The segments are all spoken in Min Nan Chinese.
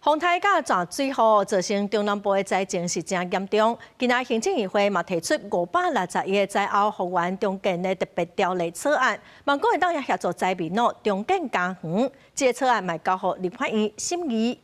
風颱佮大水雨造成中南部的災情是誠嚴重。今仔行政院會嘛提出560億的災後復原重建的特別條例草案，望講會當協助災民哦重建家園。這個草案嘛交予立法院審議。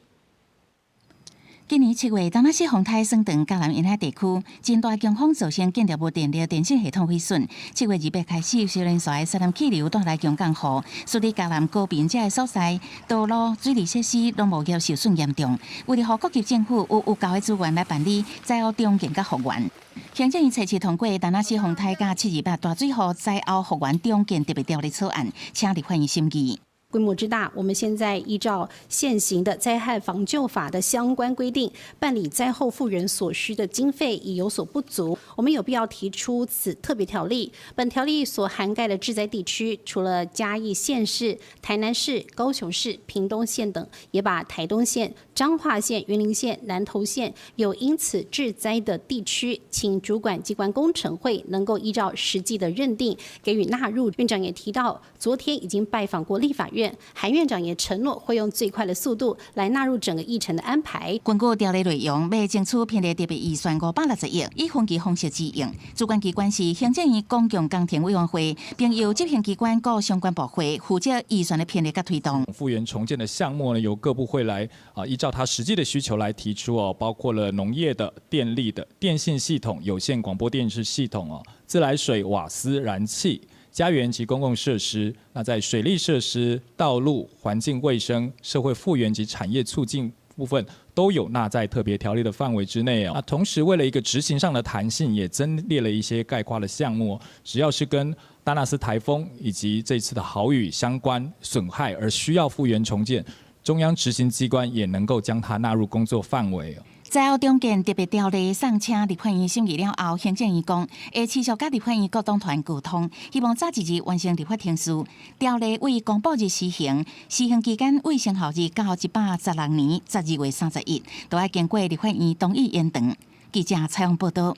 今年7月，達納斯風颱掃斷嘉南沿海地區，真大強風造成建築物電力、電信系統毀損。7月28開始，小連續的西南氣流帶來強降雨，使得嘉南高屏這个所在道路、水利設施攏無業受損嚴重。為了予各級政府有有夠的資源來辦理災後重建佮復原，行政院初七通過達納斯風颱佮7·28大水雨災後復原重建特別條例草案，請立法院審議。規模之大，我們現在依照現行的災害防救法的相關規定，辦理災後復原所需的經費已有所不足，我們有必要提出此特別條例。本條例所涵蓋的致災地區，除了嘉義縣市、台南市、高雄市、屏東縣等，也把台東縣、彰化縣、雲林縣、南投縣有因此致災的地區，請主管機關工程會能夠依照實際的認定給予納入。院長也提到，昨天已經拜訪過立法院。韓院長也承諾會用最快的速度來納入整個議程的安排。根據條例內容，欲爭取編列特別預算560億，以分期方式支應。主管機關是行政院公共工程委員會，並由執行機關各相關部會負責預算的編列佮推動。復原重建的項目呢，由各部會來啊，依照他實際的需求來提出哦，包括了農業的、電力的、電信系統、有線廣播電視系統哦、自來水、瓦斯、燃氣、家園及公共設施，那在水利設施、道路、環境衛生、社會復原及產業促進部分，都有納在特別條例的範圍之內哦。那同時為了一個執行上的彈性，也增列了一些概括的項目，只要是跟達納斯颱風以及這次的豪雨相關損害而需要復原重建，中央執行機關也能夠將它納入工作範圍。災後重建特別條例送請立法院審議了後，行政院講會持續佮立法院各黨團溝通，希望早一日完成立法程序。條例對公布日施行，施行期間對生效日到116年12月31，都愛經過立法院同意延長。記者採訪報道。